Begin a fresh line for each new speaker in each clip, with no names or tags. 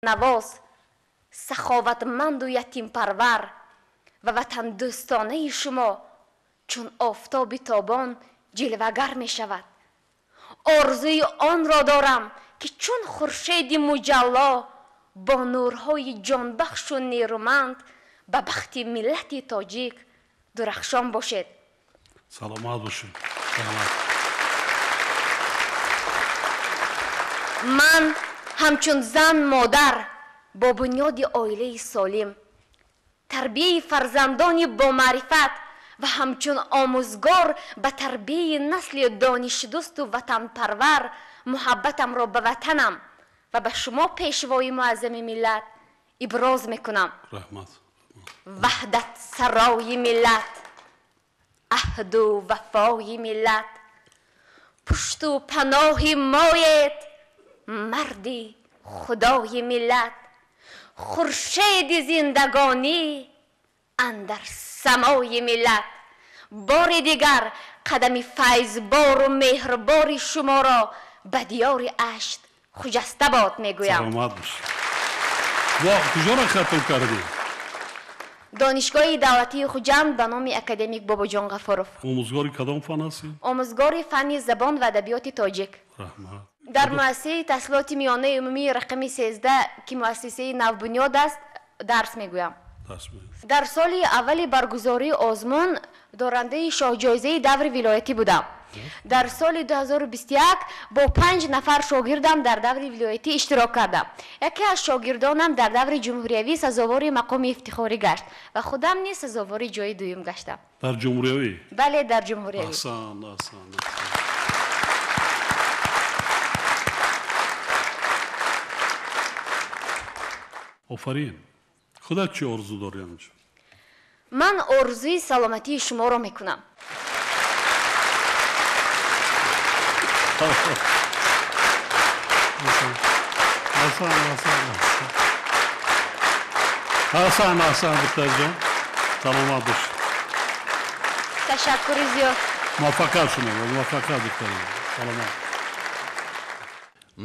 Навоз, саховатманду ятимпарвар ва ватандӯстонаи шумо чун офтоби тобон ҷилвагар мешавад. Орзуи онро дорам, ки чун хуршеди муҷалло бо нурҳои ҷонбахшу нерӯманд ба бахти миллати тоҷик дурахшон бошед.
Саломат бошед.
Ман ҳамчун зан, модар бо бунёди оилаи солим, тарбияи фарзандони бомаърифат ва ҳамчун омӯзгор ба тарбияи насли донишдӯсту ватанпарвар муҳаббатамро ба ватанам ва ба шумо, Пешвои муаззами миллат, иброз мекунам.
Раҳмат.
Ваҳдатсарои миллат, аҳду вафои миллат, пушту паноҳи моед, марди худои миллат, хуршеди зиндагонӣ андар самои миллат. Бори дигар қадами файзбору меҳрбори шуморо ба диёри Ашт хуҷаста бод мегӯям.
Саломат бошед. Куҷоро хатм кардед?
Донишгоҳи давлатии Хуҷанд ба номи академик Бобоҷон Ғафуров.
Омӯзгори кадом фан ҳастед?
Омӯзгори фанни забон ва адабиёти тоҷик.
Раҳмат.
Дар муассисаи таҳсилоти миёнаи умумии рақами 13, ки муассисаи навбунёд аст, дарс мегӯям. Дар соли аввали баргузории озмун дорандаи шоҳҷоизаи даври вилоятӣ будам. Дар соли 2021 бо панҷ нафар шогирдам дар даври вилоятӣ иштирок кардам. Яке аз шогирдонам дар даври ҷумҳуриявӣ сазовори мақоми ифтихорӣ гашт ва худам низ сазовори ҷои дуюм гаштам.
Дар ҷумҳуриявӣ?
Бале, дар ҷумҳуриявӣ.
Аҳсан, аҳсан. Офарин. Худат чӣ орзу дорӣ анҷо?
Ман орзуи саломатии шуморо мекунам.
Аҳсан, аҳсан, аҳсан, аҳсан, духтарҷон, саломат бош.
Ташаккури зиёд.
Муваффақият шумо, муваффақият, духтарҷон, саломат.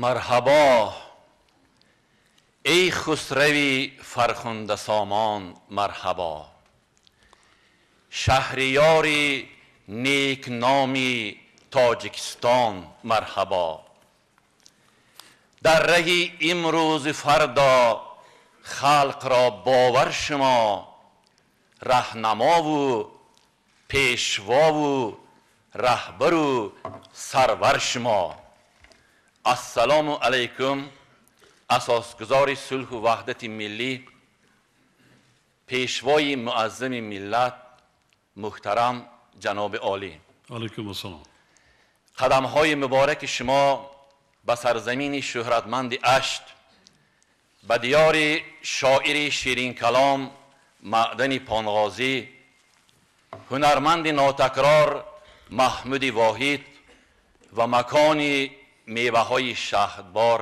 Марҳабо, эй хусрави фархундасомон, марҳабо, шаҳриёри некноми Тоҷикистон, марҳабо. Дар раҳи имрӯзи фардо халқро бовар шумо, раҳнамову пешвову раҳбару сарвар шумо. Ассалому алайкум, асосгузори сулҳу ваҳдати миллӣ, пешвои муаззами миллат, муҳтарам ҷаноби олӣ.
Алайкум ассалом.
Қадамҳои мубораки шумо ба сарзамини шӯҳратманди Ашт, ба диёри шоири ширинкалом Маъдани Понғозӣ, ҳунарманди нотакрор Маҳмуди Воҳид ва макони меваҳои шаҳдбор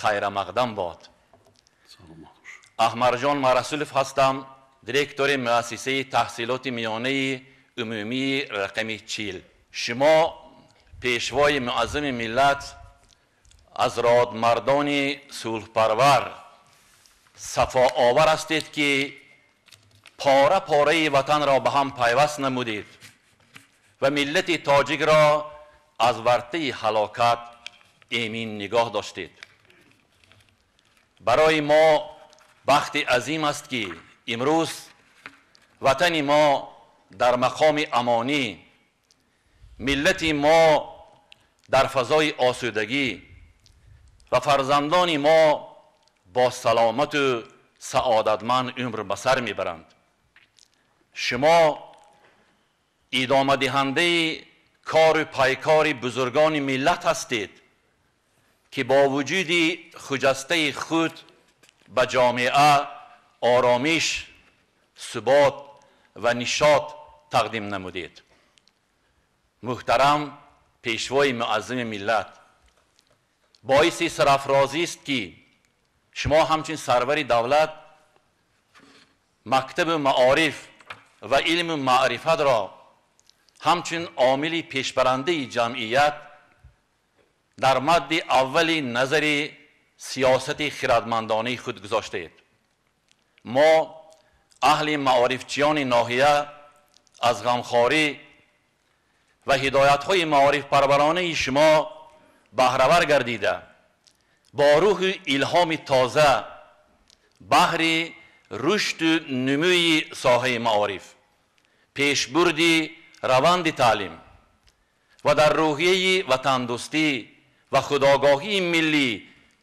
хайрамақдам бод. Аҳмарҷон Марасулов ҳастам, директори муассисаи таҳсилоти миёнаи умумии рақами 40. Шумо, пешвои муаззами миллат, аз родмардони сулҳпарвар, сафоовар ҳастед, ки пора пораи ватанро ба ҳам пайваст намудед ва миллати тоҷикро аз вартаи ҳалокат эмин нигоҳ доштед. Барои мо бахти азим аст, ки имрӯз ватани мо дар мақоми амонӣ, миллати мо дар фазои осудагӣ ва фарзандони мо бо саломату саодатманд умр ба сар мебаранд. Шумо идомадиҳандаи кору пайкори бузургони миллат ҳастед, ки бо вуҷуди хуҷастаи худ ба ҷомеа оромиш, субот ва нишот тақдим намудед. Муҳтарам пешвои муаззами миллат, боиси сарафрозист, ки шумо ҳамчун сарвари давлат мактабу маориф ва илму маърифатро ҳамчун омили пешбарандаи ҷамъият дар мадди аввали назари сиёсати хирадмандонаи худ гузоштаед. Мо аҳли маорифчиёни ноҳия аз ғамхорӣ ва ҳидоятҳои маорифпарваронаи шумо баҳравар гардида, бо рӯҳи илҳоми тоза баҳри рушду нумӯи соҳаи маориф, пешбурди раванди таълим ва дар рӯҳияи ватандӯстӣ ва худогоҳии миллӣ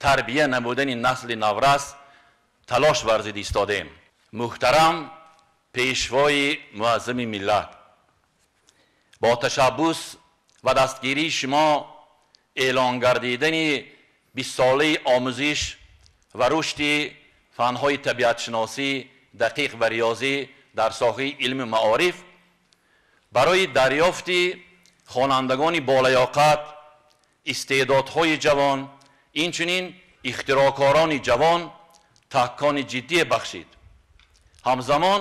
тарбия намудани насли наврас талош варзида истодаем. Муҳтарам пешвои муаззами миллат, бо ташаббус ва дастгирии шумо эълон гардидани 20-солаи омӯзиш ва рушди фанҳои табиатшиносӣ, дақиқ ва риёзӣ дар соҳаи илми маориф барои дарёфти хонандагони болаёқат, истеъдодҳои ҷавон, инчунин ихтироъкорони ҷавон таҳкони ҷиддие бахшид. Ҳамзамон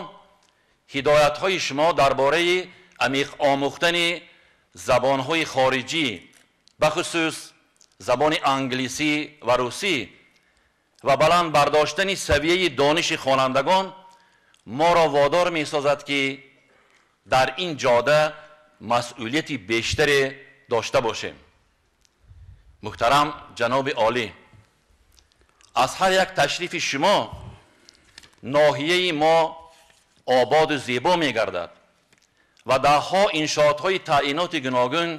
ҳидоятҳои шумо дар бораи амиқ омӯхтани забонҳои хориҷӣ, бахусус забони англисӣ ва русӣ ва баланд бардоштани савияи дониши хонандагон моро водор месозад, ки дар ин ҷода масъулияти бештаре дошта бошем. Муҳтарам ҷаноби олӣ, аз ҳар як ташрифи шумо ноҳияи мо ободу зебо мегардад ва даҳҳо иншоотҳои таъиноти гуногун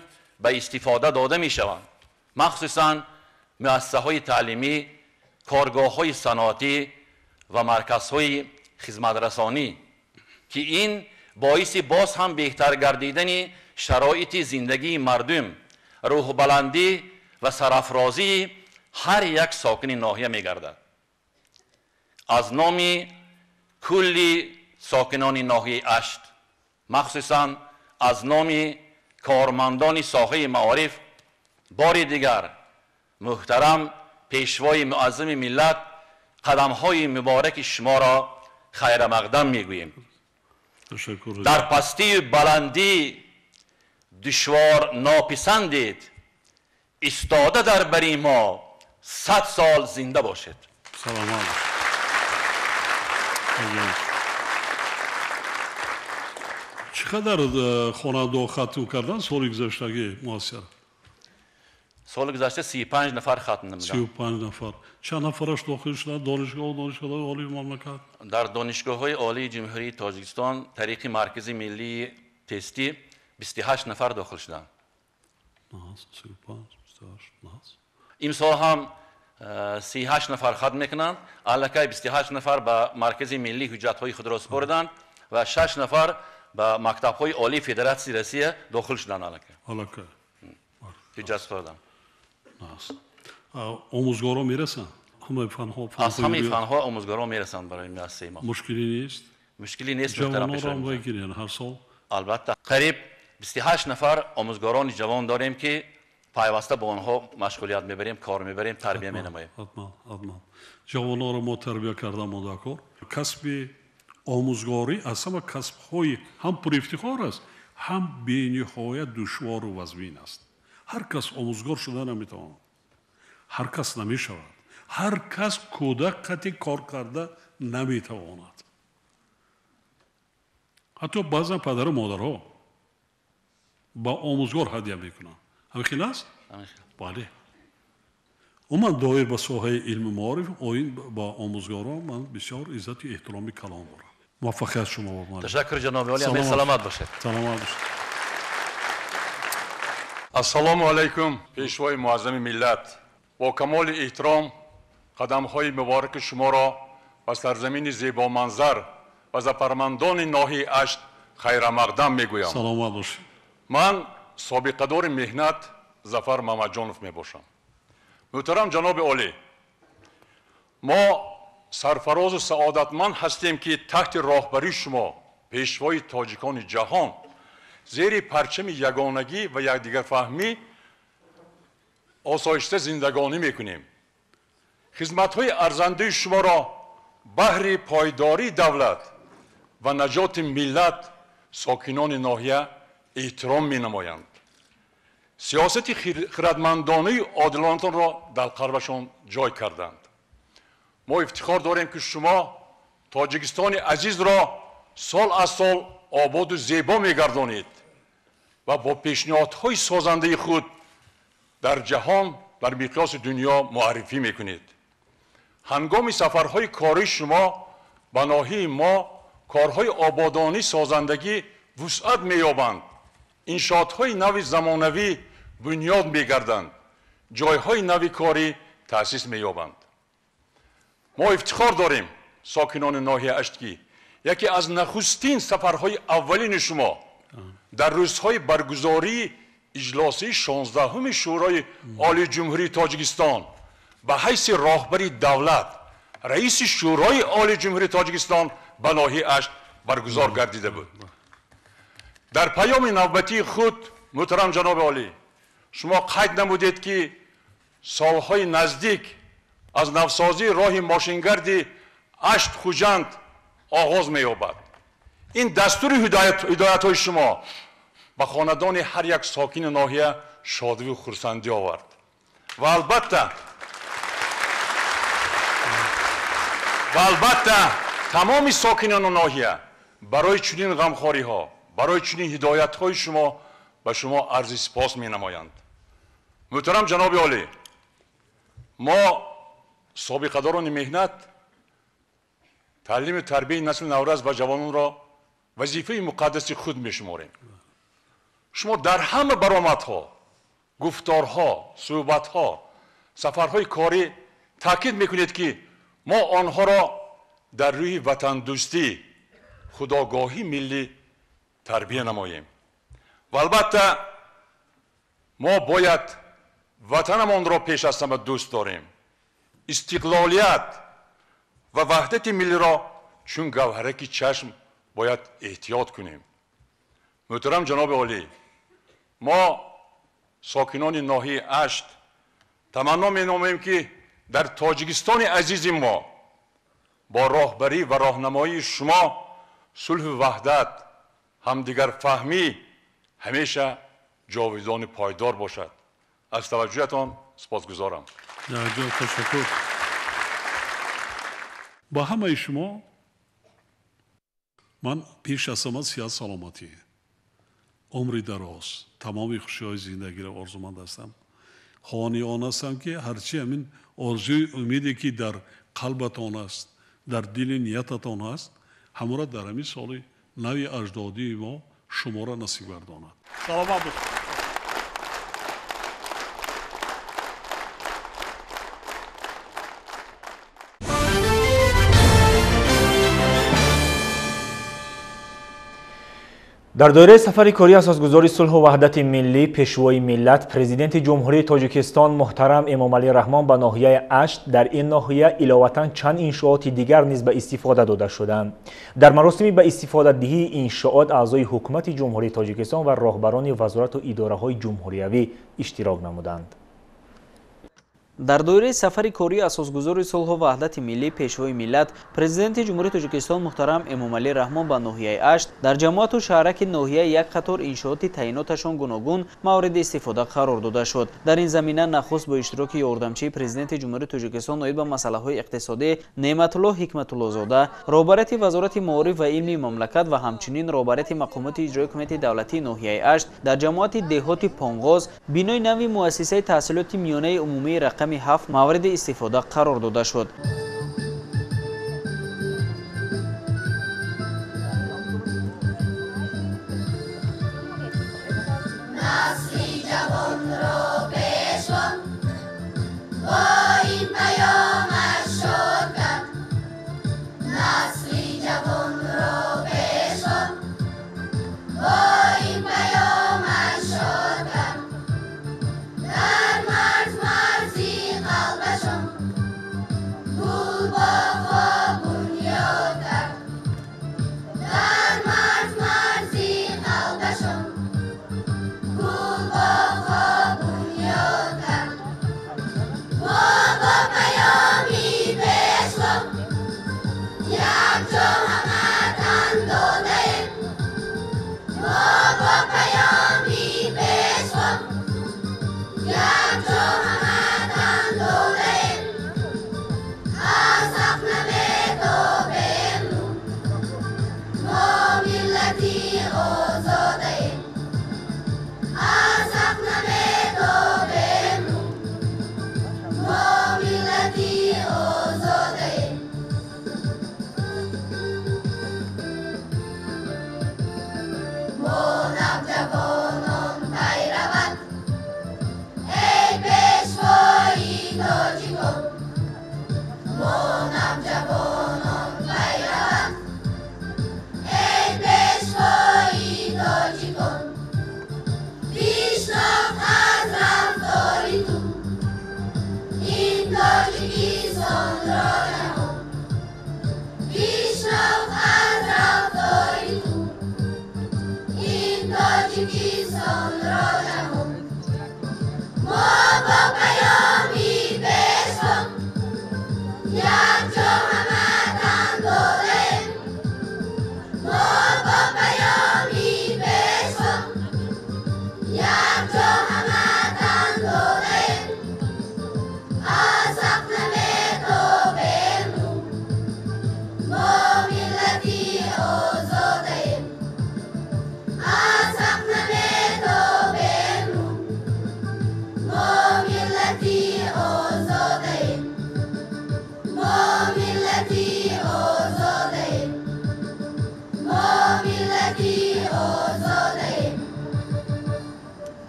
ба истифода дода мешаванд, махсусан муассисаҳои таълимӣ, коргоҳҳои саноатӣ ва марказҳои хизматрасонӣ, ки ин боиси боз ҳам беҳтар гардидани шароити зиндагии мардум, рӯҳбаландӣ ва сарафрозии ҳар як сокини ноҳия мегардад. Аз номи кулли сокинони ноҳияи Ашт, махсусан аз номи кормандони соҳаи маориф, бори дигар муҳтарам пешвои муаззами миллат, қадамҳои мубораки шуморо хайрамақдам мегӯем. Дар пастию баландӣ душвор нописандед, истода дар бари мо 100 сол зинда бошед.
Саломат. Чӣ қадар хонандаҳо хатм карданд соли гузаштагӣ муассира?
Соли гузашта 35 нафар хатм намуданд.
35 нафар. Чанд нафараш дохил шуданд донишгоҳ, донишгоҳҳои олии мамлакат?
Дар донишгоҳҳои олии Ҷумҳурии Тоҷикистон тариқи Маркази миллии тестӣ 28 нафар дохил шуданд.
35, 28.
Имсол ҳам 38 нафар хатм мекунанд. Аллакай 28 нафар ба Маркази миллӣ ҳуҷҷатҳои худро супориданд ва 6 нафар ба мактабҳои олии Федератсияи Россия дохил шуданд аллакай.
Аллакай.
Ҳуҷҷат супориданд.
Омӯзгорон мерасанд? Ҳамаи фанҳо?
Аз ҳамаи фанҳо омӯзгорон мерасанд барои муассисаи мо.
Мушкилӣ нест?
Мушкилӣ нест, муҳтарам пешвои.
Ҷавононро мегиранд ҳар сол?
Албатта. Қариб 28 нафар омӯзгорони ҷавон дорем, ки пайваста бо онҳо машғулият мебарем, кор мебарем, тарбия менамоем.
Ҳатман, ҳатман. Ҷавононро мо тарбия карда мондакор. Касби омӯзгорӣ аз ҳама касбҳои ҳам пурифтихор аст, ҳам бениҳоят душвору вазмин аст. Ҳар кас омӯзгор шуда наметавонад, ҳар кас намешавад, ҳар кас кӯдак қати кор карда наметавонад. Ҳатто баъзан падару модарҳо ба омӯзгор ҳадя мекунанд. Ҳамин хел аст? Бале. Умуман доир ба соҳаи илми маориф, оин ба омӯзгорон ман бисёр иззату эҳтироми калон дорам. Муваффақият шумо бо ман.
Ташаккур ҷаноби олӣ, ҳамеша саломат бошед.
Саломат бошед.
Ассалому алайкум, пешвои муаззами миллат. Бо камоли эҳтиром қадамҳои мубораки шуморо ба сарзамини зебоманзар ва зафармандони ноҳияи Ашт хайрамақдам мегӯям.
Саломат бошед.
Ман собиқадори меҳнат Зафар Мамаҷонов мебошам. Муҳтарам ҷаноби олӣ, мо сарфарозу саодатманд ҳастем, ки таҳти роҳбарии шумо, пешвои тоҷикони ҷаҳон, зери парчами ягонагӣ ва якдигарфаҳмӣ осоишта зиндагонӣ мекунем. Хизматҳои арзандаи шуморо баҳри пойдории давлат ва наҷоти миллат сокинони ноҳия эҳтиром менамоянд. Сиёсати хирадмандонаи одилонатонро дар қалбашон ҷой карданд. Мо ифтихор дорем, ки шумо Тоҷикистони азизро сол аз сол ободу зебо мегардонед ва бо пешниҳодҳои созандаи худ дар ҷаҳон дар миқёси дунё муаррифӣ мекунед. Ҳангоми сафарҳои кории шумо ба ноҳияи мо корҳои ободонӣ созандагӣ вусъат меёбанд, иншоотҳои нави замонавӣ бунёд мегарданд, ҷойҳои нави корӣ таъсис меёбанд. Мо ифтихор дорем, сокинони ноҳияи Ашт, ки яке аз нахустин сафарҳои аввалини шумо дар рӯзҳои баргузории иҷлосии 16-уми Шӯрои Олии Ҷумҳурии Тоҷикистон ба ҳайси роҳбари давлат, раиси Шӯрои Олии Ҷумҳурии Тоҷикистон ба ноҳияи Ашт баргузор гардида буд. Дар паёми навбатии худ, муҳтарам ҷаноби олӣ, шумо қайд намудед, ки солҳои наздик аз навсозии роҳи мошингарди Ашт Хуҷанд оғоз меёбад. Ин дастури ҳидоятҳои шумо ба хонадони ҳар як сокини ноҳия шодиву хурсандӣ овард ва албатта тамоми сокинони ноҳия барои чунин ғамхориҳо, барои чунин ҳидоятҳои шумо ба шумо арзи сипос менамоянд. Муҳтарам ҷаноби олӣ, мо собиқадорони меҳнат таълиму тарбияи насли наврас ва ҷавононро вазифаи муқаддаси худ мешуморем. Шумо дар ҳама баромадҳо, гуфторҳо, суҳбатҳо, сафарҳои корӣ таъкид мекунед, ки мо онҳоро дар рӯҳи ватандӯстӣ, худогоҳии миллӣ тарбия намоем. Ва албатта мо бояд ватанамонро пеш аз ҳама дӯст дорем, истиқлолият ва ваҳдати миллиро чун гавҳараки чашм бояд эҳтиёт кунем. Муҳтарам ҷаноби олӣ, мо сокинони ноҳияи Ашт таманно менамоем, ки дар Тоҷикистони азизи мо бо роҳбарӣ ва роҳнамоии шумо сулҳу ваҳдат, ҳамдигарфаҳмӣ ҳамеша ҷовидони пойдор бошад. Аз таваҷҷӯҳатон сипосгузорам.
Ташаккур. Ба ҳамаи шумо ман пеш аз ҳама сиҳат, саломатӣ, умри дароз, тамоми хушиҳои зиндагиро орзуманд ҳастам. Хоҳони он ҳастам, ки ҳарчи ҳамин орзуи умеде, ки дар қалбатон аст, дар дили ниятатон ҳаст, ҳамаро дар ҳамин соли нави аҷдодии мо шуморо насиб гардонад. Саломат бошед.
Дар доираи сафари кории асосгузори сулҳу ваҳдати миллӣ, пешвои миллат, президенти Ҷумҳурии Тоҷикистон муҳтарам Эмомалӣ Раҳмон ба ноҳияи Ашт, дар ин ноҳия иловатан чанд иншооти дигар низ ба истифода дода шуданд. Дар маросими ба истифодадиҳии иншоот аъзои ҳукумати Ҷумҳурии Тоҷикистон ва роҳбарони вазорату идораҳои ҷумҳуриявӣ иштирок намуданд.
Дар доираи сафари кории асосгузори сулҳу ваҳдати миллӣ, пешвои миллат, президенти Ҷумҳурии Тоҷикистон муҳтарам Эмомалӣ Раҳмон ба ноҳияи Ашт, дар ҷамоату шаҳраки ноҳия як қатор иншооти таъиноташон гуногун мавриди истифода қарор дода шуд. Дар ин замина нахуст бо иштироки ёрдамчии президенти Ҷумҳурии Тоҷикистон оид ба масъалаҳои иқтисодӣ Неъматулло Ҳикматуллозода, роҳбарияти Вазорати маориф ва илми мамлакат ва ҳамчунин роҳбарияти мақомоти иҷроии ҳукумати давлатии ноҳияи Ашт дар ҷамоати деҳоти Понғоз бинои нави муассисаи таҳсилоти миёнаи умумии рақами 7 мавриди истифода қарор дода шуд.
Ooh.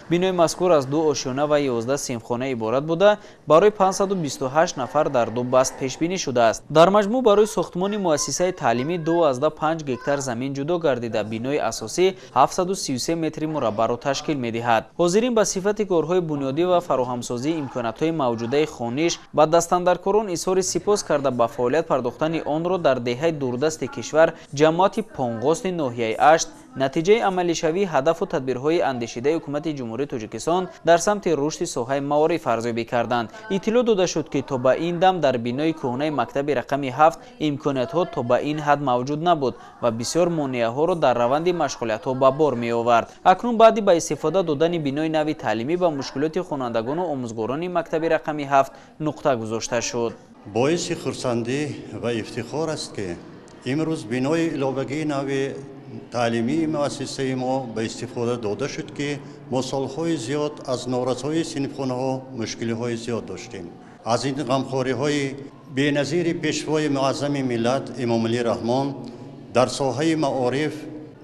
Бинои мазкур аз 2 ошёна ва 11 синфхона иборат буда, барои 528 нафар дар 2 баст пешбинӣ шудааст. Дар маҷмӯъ барои сохтмони муассисаи таълимӣ 2,5 гектар замин ҷудо гардида, бинои асосӣ 733 метри мураббаъро ташкил медиҳад. Ҳозирин ба сифати корҳои бунёдӣ ва фароҳамсозии имкониятҳои мавҷудаи хониш ба дастандаркорон изҳори сипос карда, ба фаъолият пардохтани онро дар деҳаи дурдасти кишвар ҷамоати Понғости ноҳияи Ашт натиҷаи амалишавии ҳадафу тадбирҳои андешидаи ҳукумати Ҷумҳурии Тоҷикистон дар самти рушди соҳаи маориф арзёбӣ карданд. Иттилоъ дода шуд, ки то ба ин дам дар бинои кӯҳнаи мактаби рақами 7 имкониятҳо то ба ин ҳад мавҷуд набуд ва бисёр монеаҳоро дар раванди машғулиятҳо ба бор меовард. Акнун баъди ба истифода додани бинои нави таълимӣ ба мушкилоти хонандагону омӯзгорони мактаби рақами 7 нуқта гузошта шуд.
Боиси хурсандӣ ва ифтихор аст, ки имрӯз бинои иловагии нави таълимии муассисаи мо ба истифода дода шуд, ки мо солҳои зиёд аз норасоии синфхонаҳо мушкилиҳои зиёд доштем. Аз ин ғамхориҳои беназири пешвои муаззами миллат Эмомалӣ Раҳмон дар соҳаи маориф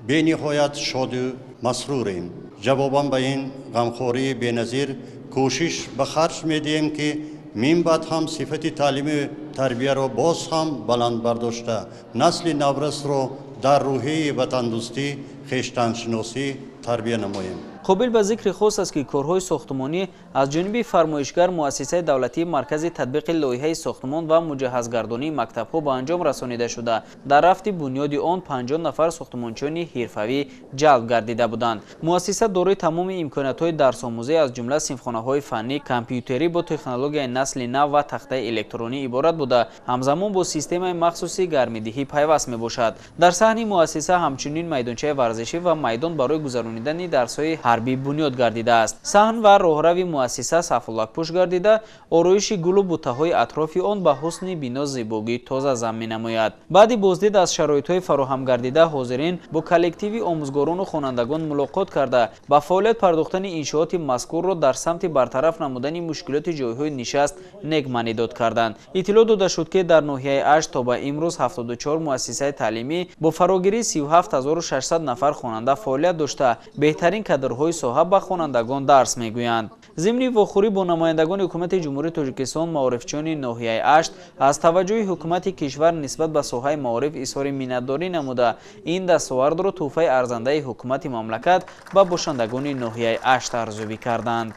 бениҳоят шоду масрурем. Ҷавобан ба ин ғамхории беназир кӯшиш ба харҷ медиҳем, ки мин баъд ҳам сифати таълиму тарбияро боз ҳам баланд бардошта, насли наврасро дар рӯҳияи ватандӯстӣ, хештаншиносӣ тарбия намоем.
Қобил ба зикри хос аст, ки корҳои сохтмонӣ аз ҷониби фармоишгар муассисаи давлатии маркази татбиқи лоиҳаи сохтмон ва муҷаҳҳазгардонии мактабҳо ба анҷом расонида шуда, дар рафти бунёди он 50 нафар сохтмончиёни ҳирфавӣ ҷалб гардида буданд. Муассиса дорои тамоми имкониятҳои дарсомӯзӣ аз ҷумла синфхонаҳои фаннӣ, компютерӣ бо технологияи насли нав ва тахтаи электронӣ иборат буда, ҳамзамон бо системаи махсуси гармидиҳӣ пайваст мебошад. Дар саҳни муассиса ҳамчунин майдончаи варзишӣ ва майдон барои гузаронидани дарсҳои ҳарбӣ бунёд гардидааст. Саҳн ва роҳрави муассиса сафолакпӯш гардида, ороиши гулу бутаҳои атрофи он ба ҳусни бино зебогии тоза зам менамояд. Баъди боздид аз шароитҳои фароҳам гардида, ҳозирин бо коллективи омӯзгорону хонандагон мулоқот карда, ба фаъолият пардохтани иншооти мазкурро дар самти бартараф намудани мушкилоти ҷойҳои нишаст нек маънидод карданд. Иттилоъ дода шуд, ки дар ноҳияи Ашт то ба имрӯз 74 муассисаи таълимӣ бо фарогирии 37600 нафар хонанда фаъолият дошта, беҳтарин кадрҳои соҳа ба хонандагон дарс мегӯянд. Зимни вохӯрӣ бо намояндагони ҳукумати Ҷумҳурии Тоҷикистон, маорифчиёни ноҳияи Ашт аз таваҷҷӯҳи ҳукумати кишвар нисбат ба соҳаи маориф изҳори миннатдорӣ намуда, ин дастовардро тӯҳфаи арзандаи ҳукумати мамлакат ба бошандагони ноҳияи Ашт арзёбӣ карданд.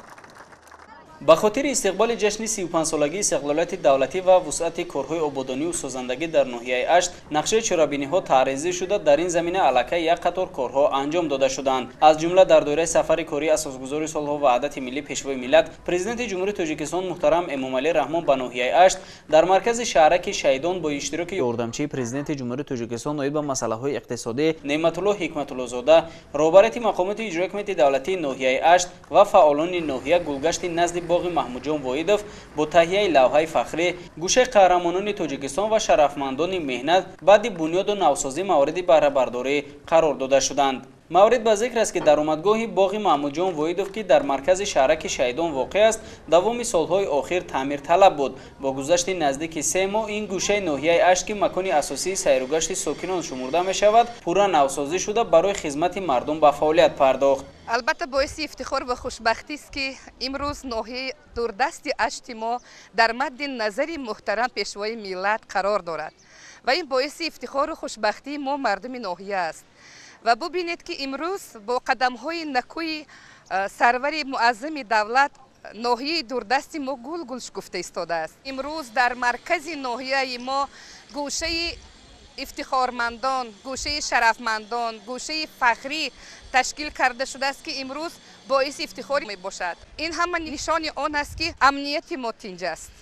Ба хотири истиқболи ҷашни 35-солагии истиқлолияти давлатӣ ва вусъати корҳои ободонию созандагӣ дар ноҳияи Ашт нақшаи чорабиниҳо таъризӣ шуда, дар ин замина аллакай як қатор корҳо анҷом дода шуданд. Аз ҷумла дар доираи сафари кории асосгузори сулҳу ваҳдати миллӣ, пешвои миллат, президенти Ҷумҳурии Тоҷикистон муҳтарам Эмомалӣ Раҳмон ба ноҳияи Ашт дар маркази шаҳраки Шаҳидон бо иштироки ёрдамчии президенти Ҷумҳурии Тоҷикистон оид ба масъалаҳои иқтисодӣ Неъматулло Ҳикматуллозода, роҳбарияти мақомоти иҷроияи ҳукумати давлатии ноҳияи Ашт ва фаъолони ноҳия гулгашти назди боғи Маҳмудҷон Воҳидов бо таҳияи лавҳаи фахрӣ гӯшаи қаҳрамонони Тоҷикистон ва шарафмандони меҳнат баъди бунёду навсозӣ мавриди баҳрабардорӣ қарор дода шуданд. Маврид ба зикр аст, ки даромадгоҳи боғи Маҳмудҷон Воҳидов, ки дар маркази шаҳраки Шаҳидон воқеъ аст, давоми солҳои охир таъмирталаб буд. Бо гузашти наздики 3 моҳ ин гӯшаи ноҳияи Ашт, ки макони асосии сайругашти сокинон шумурда мешавад, пурра навсозӣ шуда барои хизмати мардум ба фаъолият пардохт.
Албатта боиси ифтихор ва хушбахтист, ки имрӯз ноҳияи дурдасти Ашти мо дар мадди назари муҳтарам пешвои миллат қарор дорад ва ин боиси ифтихору хушбахтии мо мардуми ноҳия аст. Ва бубинед, ки имрӯз бо қадамҳои накӯи сарвари муаззами давлат ноҳияи дурдасти мо гулгул шукуфта истодааст. Имрӯз дар маркази ноҳияи мо гӯшаи ифтихормандон, гӯшаи шарафмандон, гӯшаи фахрӣ ташкил карда шудааст, ки имрӯз боиси ифтихор мебошад. Ин ҳама нишони он аст, ки амнияти мо тинҷ аст,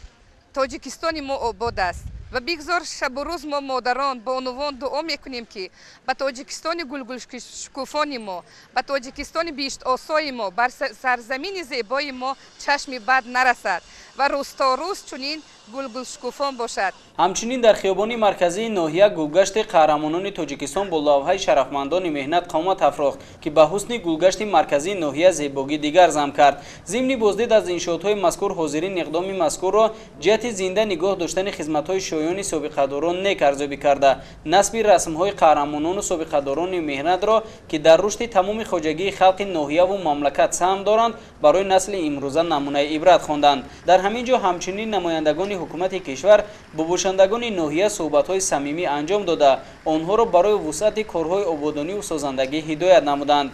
Тоҷикистони мо обод аст ва бигзор шабу рӯз мо модарон, бонувон дуо мекунем, ки ба Тоҷикистони гулгулшукуфони мо, ба Тоҷикистони биҳиштосои мо, бар сарзамини зебои мо чашми бад нарасад ва рӯз то рӯз чунин Гулгулшукуфон бошад.
Ҳамчунин дар хиёбони марказии ноҳия гулгашти қаҳрамонони Тоҷикистон бо лавҳаи шарафмандони меҳнат қомат афрохт, ки ба ҳусни гулгашти марказии ноҳия зебогӣ дигар зам кард. Зимни боздид аз иншоотҳои мазкур ҳозирин иқдоми мазкурро ҷиҳати зинда нигоҳ доштани хизматҳои шоёни собиқадорон нек арзёбӣ карда, насби расмҳои қаҳрамонону собиқадорони меҳнатро, ки дар рушди тамоми хоҷагии халқи ноҳияву мамлакат саҳм доранд, барои насли имрӯза намунаи ибрат хонданд. Дар ҳамин ҷо ҳамчунин намояндагони ҳукумати кишвар бо бошандагони ноҳия суҳбатҳои самимӣ анҷом дода, онҳоро барои вусъати корҳои ободониву созандагӣ ҳидоят намуданд.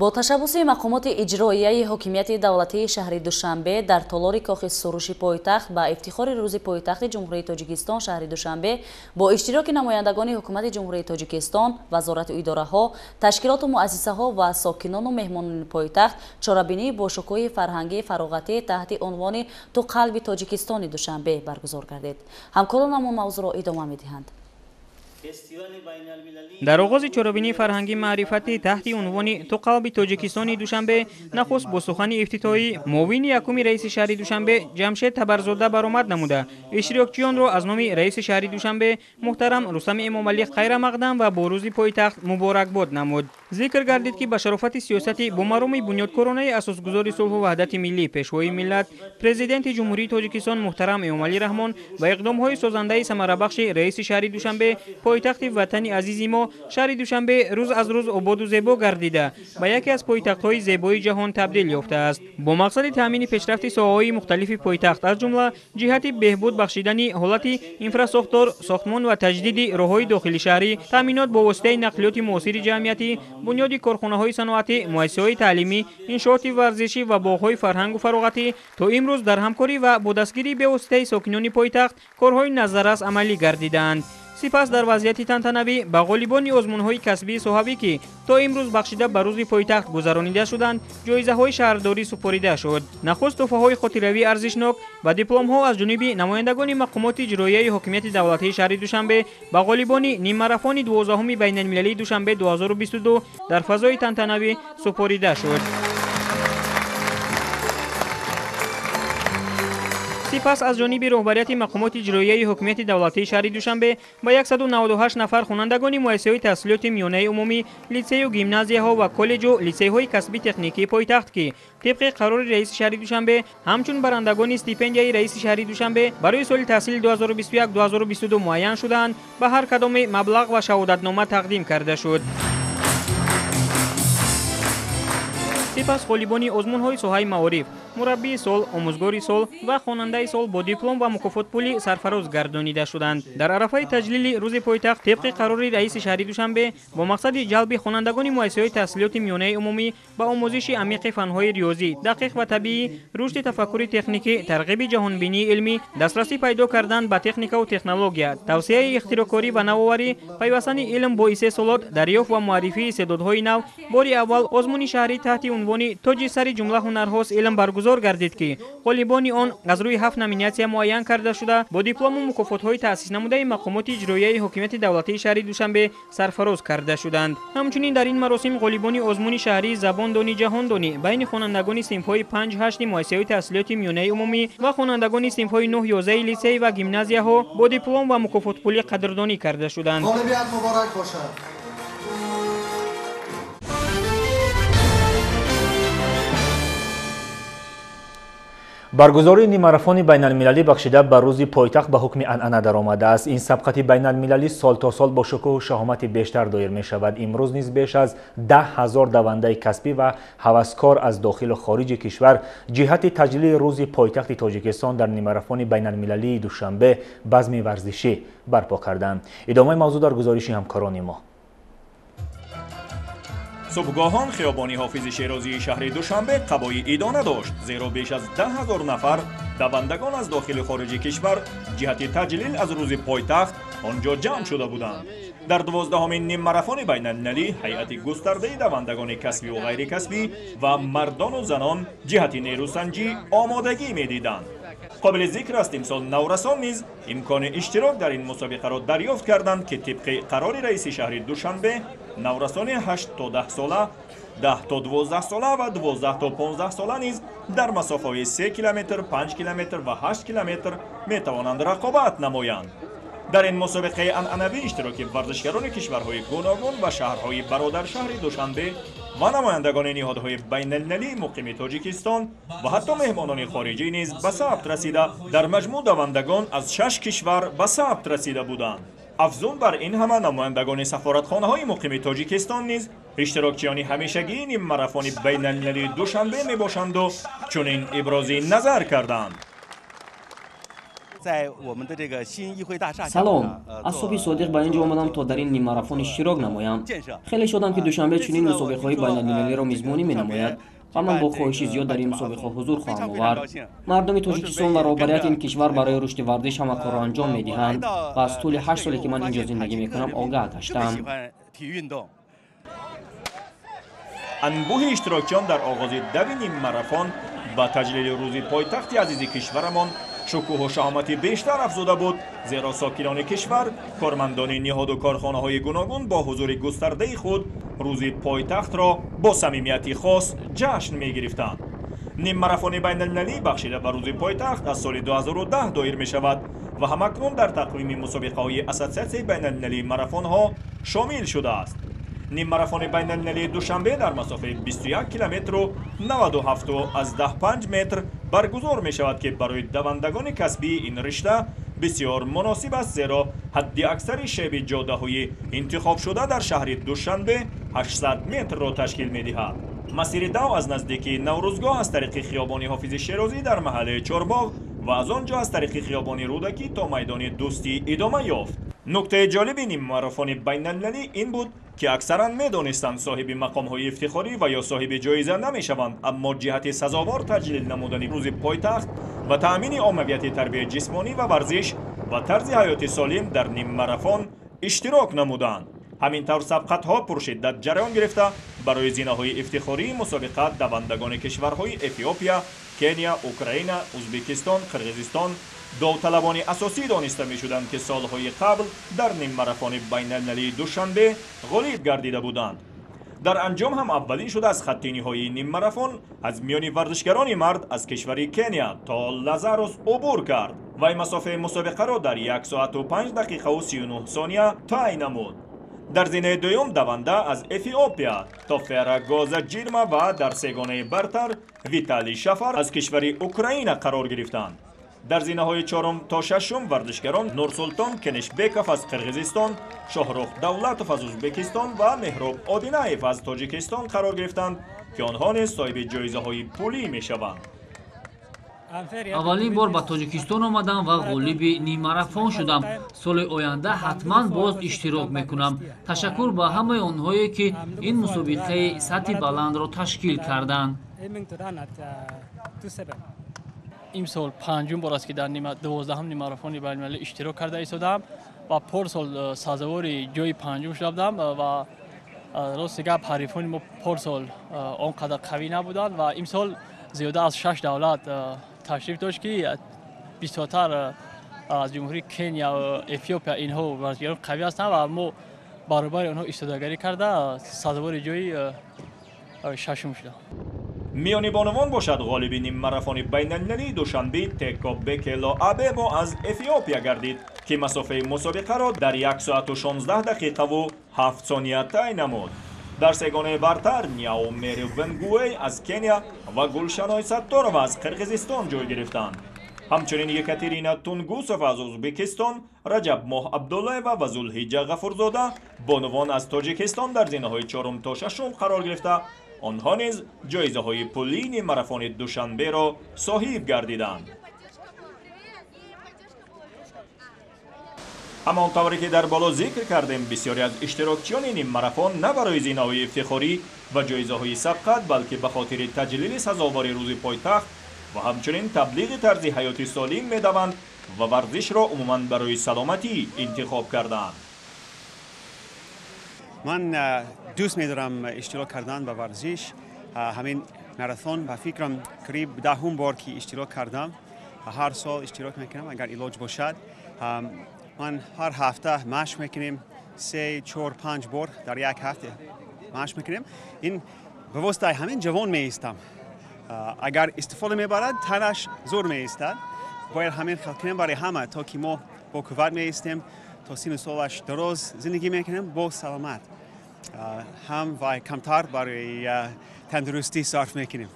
Бо ташаббуси мақомоти иҷроияи ҳокимияти давлатии шаҳри Душанбе дар толори кохи Суруши пойтахт ба ифтихори рӯзи пойтахти Ҷумҳурии Тоҷикистон шаҳри Душанбе бо иштироки намояндагони ҳукумати Ҷумҳурии Тоҷикистон, вазорату идораҳо, ташкилоту муассисаҳо ва сокинону меҳмонони пойтахт чорабинии бошукӯҳи фарҳангии фароғатӣ таҳти унвони «Ту қалби Тоҷикистони Душанбе» баргузор гардид. Ҳамкоронамон мавзӯъро идома медиҳанд.
Дар оғози чорабинии фарҳангӣ маърифатӣ таҳти унвони «Ту қалби Тоҷикистони Душанбе» нахуст бо сухани ифтитоҳӣ муовини якуми раиси шаҳри Душанбе Ҷамшед Табарзода баромад намуда, иштирокчиёнро аз номи раиси шаҳри Душанбе муҳтарам Рустами Эмомалӣ хайрамақдам ва бо рӯзи пойтахт муборакбод намуд. Зикр гардид, ки ба шарофати сиёсати бо мароми бунёдкоронаи асосгузори сулҳу ваҳдати миллӣ, пешвои миллат, президенти Ҷумҳурии Тоҷикистон муҳтарам Эмомалӣ Раҳмон ва иқдомҳои созандаи самарабахши раиси шаҳри Душанбе, пойтахти ватани азизи мо шаҳри Душанбе рӯз аз рӯз ободу зебо гардида, ба яке аз пойтахтҳои зебои ҷаҳон табдил ёфтааст. Бо мақсади таъмини пешрафти соҳаҳои мухталифи пойтахт, аз ҷумла ҷиҳати беҳбуд бахшидани ҳолати инфрасохтор, сохтмон ва таҷдиди роҳҳои дохили шаҳрӣ, таъминот бо воситаи нақлиёти муосири ҷамъиятӣ, бунёди корхонаҳои саноатӣ, муассисаҳои таълимӣ, иншооти варзишӣ ва боғҳои фарҳангу фароғатӣ, то имрӯз дар ҳамкорӣ ва бо дастгирии бевоситаи сокинони пойтахт корҳои назаррас амалӣ гардидаанд. Сипас дар вазъияти тантанавӣ ба ғолибони озмунҳои касбии соҳавӣ, ки то имрӯз бахшида ба рӯзи пойтахт гузаронида шуданд, ҷоизаҳои шаҳрдорӣ супорида шуд. Нахуст тӯҳфаҳои хотиравии арзишнок ва дипломҳо аз ҷониби намояндагони мақомоти иҷроияи ҳокимияти давлатии шаҳри Душанбе ба ғолибони ниммарафони 12-уми байналмилалии Душанбе 2022 дар фазои тантанавӣ супорида шуд. Сипас аз ҷониби роҳбарияти мақомоти иҷроияи ҳокимияти давлатии шаҳри Душанбе ба 198 нафар хонандагони муассисаҳои таҳсилоти миёнаи умумӣ, литсею гимназияҳо ва коллеҷу литсейҳои касби техникии пойтахт, ки тибқи қарори раиси шаҳри Душанбе ҳамчун барандагони стипендияи раиси шаҳри Душанбе барои соли таҳсили 2021-2022 муайян шудаанд, ба ҳар кадоме маблағ ва шаҳодатнома тақдим карда шуд. Сипас ғолибони озмунҳои соҳаи маориф, мураббии сол, омӯзгори сол ва хонандаи сол бо диплом ва мукофотпулӣ сарфароз гардонида шуданд. Дар арафаи таҷлили рӯзи пойтахт тибқи қарори раиси шаҳри Душанбе бо мақсади ҷалби хонандагони муассисаҳои таҳсилоти миёнаи умумӣ ба омӯзиши амиқи фанҳои риёзӣ, дақиқ ва табиӣ, рушди тафаккури техникӣ, тарғиби ҷаҳонбинии илмӣ, дастрасӣ пайдо кардан ба техникаву технология, тавсияи ихтироъкорӣ ва навоварӣ, пайвастани илм бо истеҳсолот, дарёфт ва муаррифии истеъдодҳои нав, бори аввал озмуни шаҳрӣ таҳти унвони «Тоҷи сари ҷумла ҳунарҳост илм» баргузор гардид, ки ғолибони он аз рӯи 7 номинатсия муайян карда шуда, бо диплому мукофотҳои таъсиснамудаи мақомоти иҷроияи ҳокимияти давлатии шаҳри Душанбе сарфароз карда шуданд. Ҳамчунин дар ин маросим ғолибони озмуни шаҳрии «Забондонӣ ҷаҳондонӣ» байни хонандагони синфҳои 5-8 муассисаҳои таҳсилоти миёнаи умумӣ ва хонандагони синфҳои 9-11 литсей ва гимназияҳо бо диплом ва мукофотпулӣ қадрдонӣ карда шуданд.
Ғолибият муборак бошад.
Баргузории ниммарафони байналмилалӣ бахшида ба рӯзи пойтахт ба ҳукми анъана даромадааст. Ин сабқати байналмилалӣ сол то сол бо шукӯҳу шаҳомати бештар доир мешавад. Имрӯз низ беш аз 10 ҳазор давандаи касбӣ ва ҳаваскор аз дохилу хориҷи кишвар ҷиҳати таҷлили рӯзи пойтахти Тоҷикистон дар ниммарафони байналмилалии Душанбе базми варзишӣ барпо карданд. Идомаи мавзӯъ дар гузориши ҳамкорони мо.
Субҳгоҳон хиёбони Ҳофизи Шерозии шаҳри Душанбе қабои идона дошт, зеро беш аз 10 ҳазор нафар давандагон аз дохили хориҷи кишвар ҷиҳати таҷлил аз рӯзи пойтахт он ҷо ҷамъ шуда буданд. Дар 12-ҳамин ниммарафони байналмилалӣ ҳайати густардаи давандагони касбиву ғайрикасбӣ ва мардону занон ҷиҳати нерӯсанҷӣ омодагӣ медиданд. Қобили зикр аст, имсол наврасон низ имкони иштирок дар ин мусобиқаро дарёфт карданд, ки тибқи қарори раиси шаҳри Душанбе наврасони 8 то 10 сола 10 то 12 сола ва 12 то 15 сола низ дар масофаҳои 3 километр, 5 километр ва 8 километр метавонанд рақобат намоянд. Дар ин мусобиқаи анъанавӣ иштироки варзишгарони кишварҳои гуногун ва шаҳрҳои бародаршаҳри Душанбе ва намояндагони ниҳодҳои байналмилалии муқими Тоҷикистон ва ҳатто меҳмонони хориҷӣ низ ба сабт расида, дар маҷмӯъ давандагон аз 6 кишвар ба сабт расида буданд. Афзун бар ин ҳама намояндагони сафоратхонаҳои муқими Тоҷикистон низ иштирокчиёни ҳамешагии ниммарафони байналмилалии Душанбе мебошанду чунин ибрози назар карданд.
Салом, аз субҳи содиқ ба ин ҷо омадам, то дар ин ниммарафон иштирок намоям. Хеле шодам, ки Душанбе чунин мусобиқаҳои байналмилалиро мизбонӣ менамояд ва ман бо хоҳиши зиёд дар ин мусобиқаҳо ҳузур хоҳам овард. Мардуми Тоҷикистон ва роҳбарияти ин кишвар барои рушди варзиш ҳама корро анҷом медиҳанд ва аз тӯли 8 соле, ки ман ин ҷо зиндагӣ мекунам, огаҳ гаштам.
Анбӯҳи иштирокчиён дар оғози дави ниммарафон ба таҷлили рӯзи пойтахти азизи кишварамон шукӯҳу шаҳомати бештар афзуда буд, зеро сокинони кишвар, кормандони ниҳоду корхонаҳои гуногун бо ҳузури густардаи худ рӯзи пойтахтро бо самимияти хос ҷашн мегирифтанд. Ниммарафони байналмилалӣ бахшида ба рӯзи пойтахт аз соли 2010 доир мешавад ва ҳамакнун дар тақвими мусобиқаҳои Ассотсиатсияи байналмилалии марафонҳо шомил шудааст. Ниммарафони байналмилалии Душанбе дар масофаи 21 километру 97,5 метр баргузор мешавад, ки барои давандагони касбии ин ришта бисёр муносиб аст, зеро ҳадди аксари шеби ҷодаҳои интихобшуда дар шаҳри Душанбе 800 метрро ташкил медиҳад. Масири дав аз наздикии Наврӯзгоҳ аз тариқи хиёбони Ҳофизи Шерозӣ дар маҳаллаи Чорбоғ ва аз он ҷо аз тариқи хиёбони Рӯдакӣ то майдони Дӯстӣ идома ёфт. Нуктаи ҷолиби ниммарафони байналмилалӣ ин буд, ки аксаран медонистанд соҳиби мақомҳои ифтихорӣ ва ё соҳиби ҷоиза намешаванд, аммо ҷиҳати сазовор таҷлил намудани рӯзи пойтахт ва таъмини оммавияти тарбияи ҷисмонӣ ва варзиш ва тарзи ҳаёти солим дар ниммарафон иштирок намуданд. Ҳамин тавр сабқатҳо пуршиддат ҷараён гирифта, барои зинаҳои ифтихории мусобиқа давандагони кишварҳои Эфиопия, Кения, Украина, Узбекистон, Қирғизистон довталабони асосӣ дониста мешуданд, ки солҳои қабл дар ниммарафони байналмилалии Душанбе ғолиб гардида буданд. Дар анҷом ҳам аввалин шуда аз хатти ниҳоии ниммарафон аз миёни варзишгарони мард аз кишвари Кения то Лазарус убур кард. Вай масофаи мусобиқаро дар 1 соату 5 дақиқаву 39 сония тай намуд. Дар зинаи дуюм даванда аз Эфиопия Тофера Гоза Ҷирма ва дар сегонаи бартар Виталий Шафар аз кишвари Украина қарор гирифтанд. Дар зинаҳои чорум то шашум варзишгарон Нурсултон Кенешбеков аз Қирғизистон, Шоҳрух Давлатов аз Узбекистон ва Меҳроб Одинаев аз Тоҷикистон қарор гирифтанд, ки онҳо низ соҳиби ҷоизаҳои пулӣ мешаванд.
Аввалин бор ба Тоҷикистон омадам ва ғолиби ниммарафон шудам. Соли оянда ҳатман боз иштирок мекунам. Ташаккур ба ҳамаи онҳое, ки ин мусобиқаи сатҳи баландро ташкил карданд.
Имсол панҷум бор аст, ки дар 12-ҳам ниммарафони байналмилалӣ иштирок карда истодаам ва порсол сазовори ҷои панҷум шуда будам ва рости гап, ҳарифони мо порсол он қадар қавӣ набуданд ва имсол зиёда аз 6 давлат ташриф дошт, ки бисёртар аз ҷумҳурии Кения, Эфиопия инҳо варзишгарон қавӣ ҳастанд ва мо баробари онҳо истодагарӣ карда сазовори ҷои шашум шудам.
Миёни бонувон бошад, ғолиби ниммарафони байналмилалии Душанбе Теко Бекело Абебо аз Эфиопия гардид, ки масофаи мусобиқаро дар 1 соату 16 дақиқаву 7 сония тай намуд. Дар сегонаи бартар Няо Мери Венгуэй аз Кения ва Гулшаной Сатторова аз Қирғизистон ҷой гирифтанд. Ҳамчунин Екатерина Тунгусова аз Узбекистон, Раҷаб Моҳ Абдуллаева ва Зулҳиҷа Ғафурзода бонувон аз Тоҷикистон дар зинаҳои чорум то шашум қарор гирифта, онҳо низ ҷоизаҳои пулии ниммарафони Душанберо соҳиб гардиданд. Ҳамон тавре ки дар боло зикр кардем, бисёре аз иштирокчиёни ниммарафон на барои зинаҳои ифтихорӣ ва ҷоизаҳои сабқат, балки ба хотири таҷлили сазовори рӯзи пойтахт ва ҳамчунин таблиғи тарзи ҳаёти солим медаванд ва варзишро умуман барои саломатӣ интихоб кардаанд.
Ман дӯст медорам иштирок кардан ба варзиш. Ҳамин марафон ба фикрам қариб 10-ум бор ки иштирок кардам. Ҳар сол иштирок мекунам, агар илоҷ бошад. Ман ҳар ҳафта машқ мекунем, 3, 4, 5 бор дар як ҳафта машқ мекунем. Ин Ба воситаи ҳамин ҷавон меистам. Агар истифода мебарад, танаш зур меистад. Бояд ҳамин хел кунем барои ҳама, то ки мо бо қувват меистем, то сину солаш дароз зиндагӣ мекунем бо саломат. Ҳам ва камтар барои тандурустӣ сарф мекунем.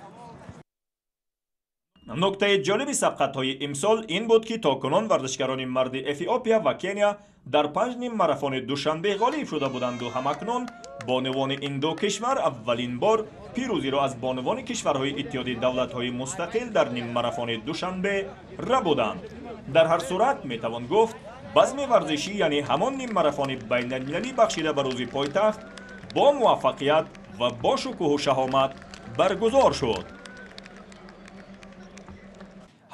Нуктаи ҷолиби сабқатҳои имсол ин буд, ки то кунун варзишгарони марди Эфиопия ва Кения дар 5 ниммарафони Душанбе ғолиб шуда буданду ҳамакнун бонувони ин ду кишвар аввалин бор пирӯзиро аз бонувони кишварҳои Иттиҳоди давлатҳои мустақил дар ниммарафони Душанбе рабуданд. Дар ҳар сурат метавон гуфт, базми варзишӣ, яъне ҳамон ниммарафони байналмилалӣ бахшида ба рӯзи пойтахт бо муваффақият ва бо шукӯҳу шаҳомат баргузор шуд.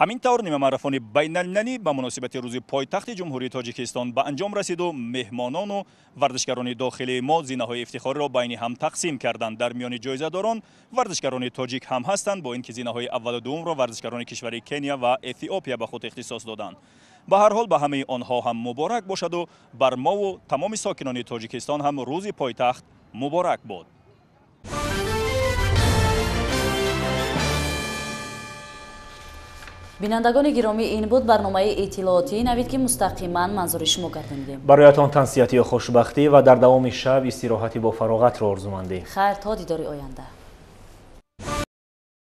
Ҳамин тавр нимамарафони байналмилалӣ ба муносибати рӯзи пойтахти Ҷумҳурии Тоҷикистон ба анҷом расиду меҳмонону варзишгарони дохилии мо зинаҳои ифтихориро байни ҳам тақсим карданд. Дар миёни ҷоизадорон варзишгарони тоҷик ҳам ҳастанд, бо ин ки зинаҳои аввалу дуввумро варзишгарони кишвари Кения ва Эфиопия ба худ ихтисос доданд. Ба ҳар ҳол ба ҳамаи онҳо ҳам муборак бошаду бар мову тамоми сокинони Тоҷикистон ҳам рӯзи пойтахт муборак бод.
Бинандагони гиромӣ, ин буд барномаи иттилоотии Навид, ки мустақиман манзури шумо гардонидем.
Бароятон тансиҳатию хушбахтӣ ва дар давоми шаб истироҳати бофароғатро орзумандем.
Хайр, то дидори оянда.